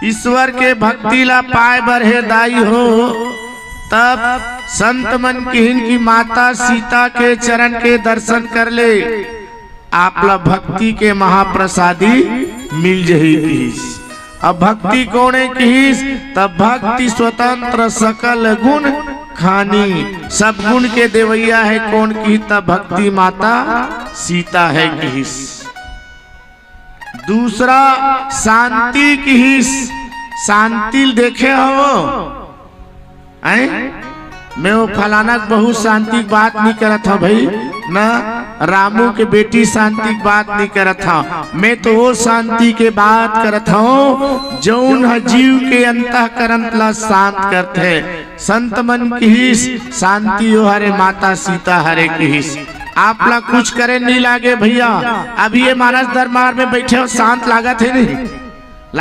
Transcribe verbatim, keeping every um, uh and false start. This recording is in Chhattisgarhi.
ईश्वर के भक्ति ला पाए बर हे दाई हो, तब संत मन किहिन कि माता सीता के चरण के दर्शन कर ले, आप ला भक्ति के महाप्रसादी मिल जही किहिस। अब भक्ति कोने किहिस? तब भक्ति स्वतंत्र सकल गुण खानी, सब गुण के देवैया हे कोन किहिस? तब भक्ति माता सीता हे किहिस। दूसरा शांति किहिस। शांति ल देखे हव? हैं? मैं वो फलाना के बहू शांति के बात नहीं करत हूँ भाई, न रामू के बेटी शांति के बात नहीं करत हूँ। मैं तो वो शांति के बात करत हूँ जौन ह जीव के अंतःकरण ला शांत करथे। संत मन किहिस शांति ओ हरे माता सीता हरे किहिस। आप ला कुछ करे नहीं लागे भैया। अभी ये मानस दरबार में बैठे हो, शांत लागत हे नहीं?